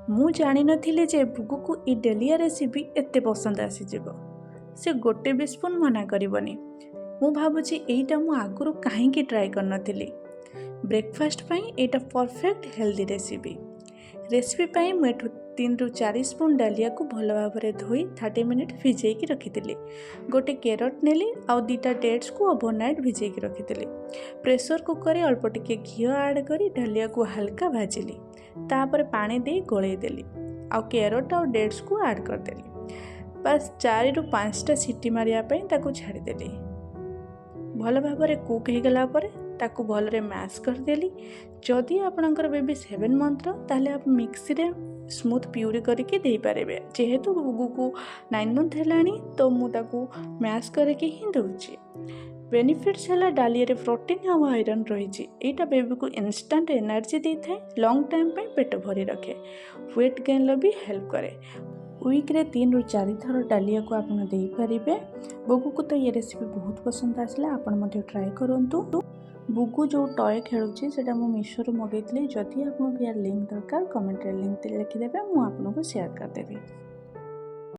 ମୁଁ ଜାଣିନଥିଲି ଯେ ବୁଗୁକୁ ଏ ଡାଲିଆ ରେସିପି ଏତେ ପସନ୍ଦ ଆସିଯିବ। ସେ ଗୋଟେ ବି ସ୍ପୁନ୍ ମନା କରିବନି। ମୁଁ ଭାବୁଛି, ଏଇଟା ମୁଁ ଆଗରୁ କାହିଁକି ଟ୍ରାଏ କରିନଥିଲି। ବ୍ରେକଫାଷ୍ଟ ପାଇଁ ଏଇଟା ପରଫେକ୍ଟ ହେଲ୍ଦି ରେସିପି। ରେସିପି ପାଇଁ ମୁଁ ଏଠୁ 3ରୁ 4 ସ୍ପୁନ୍ ଡାଲିଆକୁ ଭଲ ଭାବରେ ଧୋଇ 30 ମିନିଟ୍ ଭିଜେଇକି ରଖିଥିଲି। ଗୋଟେ କ୍ୟାରଟ୍ ନେଲି ଆଉ 2ଟା ଡେଟ୍ସକୁ ଓଭରନାଇଟ୍ ଭିଜେଇକି ରଖିଥିଲି। ପ୍ରେସର କୁକରରେ ଅଳ୍ପ ଟିକେ ଘିଅ ଆଡ଼୍ କରି ଡାଲିଆକୁ ହାଲକା ଭାଜିଲି। ତାପରେ ପାଣି ଦେଇ ଗୋଳେଇ ଦେଲି ଆଉ କ୍ୟାରଟ୍ ଆଉ ଡେଟ୍ସକୁ ଆଡ଼୍ କରିଦେଲି। ବାସ୍, 4ରୁ 5ଟା ସିଟି ମାରିବା ପାଇଁ ତାକୁ ଛାଡ଼ିଦେଲି। ଭଲ ଭାବରେ କୁକ୍ ହେଇଗଲା ପରେ ତାକୁ ଭଲରେ ମ୍ୟାଶ୍ କରିଦେଲି। ଯଦି ଆପଣଙ୍କର ବେବି 7 ମନ୍ଥର, ତାହେଲେ ଆପଣ ମିକ୍ସିରେ ସ୍ମୁଥ୍ ପ୍ୟୁରି କରିକି ଦେଇପାରିବେ। ଯେହେତୁ ବୁଗୁକୁ 9 ମନ୍ଥ ହେଲାଣି, ତ ମୁଁ ତାକୁ ମ୍ୟାଶ୍ କରିକି ହିଁ ଦେଉଛି। ବେନିଫିଟ୍ସ ହେଲା, ଡାଲିଆରେ ପ୍ରୋଟିନ୍ ଆଉ ଆଇରନ୍ ରହିଛି। ଏଇଟା ବେବିକୁ ଇନଷ୍ଟାଣ୍ଟ ଏନର୍ଜି ଦେଇଥାଏ, ଲଙ୍ଗ୍ ଟାଇମ୍ ପାଇଁ ପେଟ ଭରି ରଖେ, ୱେଟ୍ ଗେନ୍ର ବି ହେଲ୍ପ କରେ। ୱିକ୍ରେ 3ରୁ 4 ଥର ଡାଲିଆକୁ ଆପଣ ଦେଇପାରିବେ। ବୁଗୁକୁ ତ ଏ ରେସିପି ବହୁତ ପସନ୍ଦ ଆସିଲା। ଆପଣ ମଧ୍ୟ ଟ୍ରାଏ କରନ୍ତୁ। ବୁଗୁ ଯେଉଁ ଟୟ ଖେଳୁଛି, ସେଇଟା ମୁଁ ମିଶୋରୁ ମଗାଇଥିଲି। ଯଦି ଆପଣଙ୍କୁ ୟାର ଲିଙ୍କ୍ ଦରକାର, କମେଣ୍ଟରେ ଲିଙ୍କ୍ ଲେଖିଦେବେ, ମୁଁ ଆପଣଙ୍କୁ ସେୟାର କରିଦେବି।